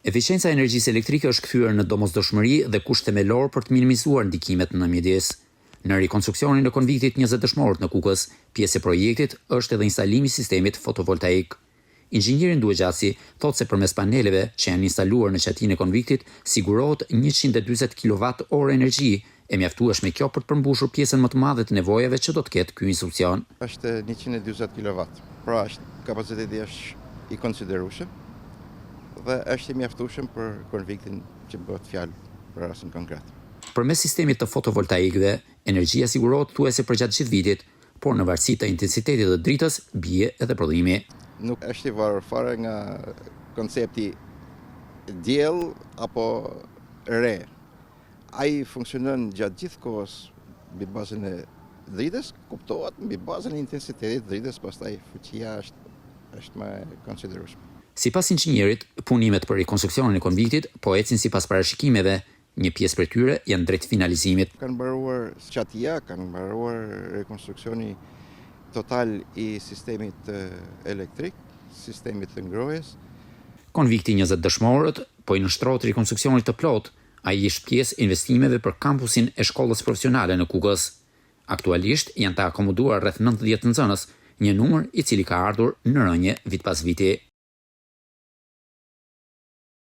Eficienca e energjisë elektrike është kthyer në domosdoshmëri dhe kusht themelor për të minimizuar ndikimet në mjedis. Në rikonstruksionin e konviktit 20 Dëshmorët në Kukës, pjesë e projektit është edhe instalimi i sistemit fotovoltaik. Inxhinieri Ndue Gjaci thotë se përmes paneleve që janë instaluar në çatinë e konviktit sigurohet 140 kilovat orë energji, e mjaftueshme kjo për të përmbushur pjesën më të madhe të nevojave që do të ketë ky institucion. Është 140 kilovat, pra është kapaciteti është i konsiderueshëm dhe është i mjaftueshëm për konviktin që bëhet fjalë për rastin konkret. Përmes sistemit të fotovoltaikëve, energjia sigurohet thuajse përgjatë gjithë vitit, por në varësi të intensitetit të dritës bie edhe prodhimi. Nuk është i varur fare nga koncepti diell apo re. Ai funksionon gjatë gjithë kohës mbi bazën e dritës, kuptohet mbi bazën e intensitetit të dritës, pastaj fuqia është është më e konsiderueshme. Sipas inxhinierit, punimet për rikonstruksionin e konviktit po ecin sipas parashikimeve, një pjesë prej tyre janë drejt finalizimit. Kanë mbaruar çatia, kanë mbaruar rekonstruksioni total i sistemit elektrik, sistemit të ngrohjes. Konvikti 20 Dëshmorët po i nënshtrohet rikonstruksionit të plotë. Ai është pjesë e investimeve për kampusin e shkollës profesionale në Kukës. Aktualisht janë të akomoduar rreth 90 nxënës, një numër i cili ka ardhur në rënje vit pas viti.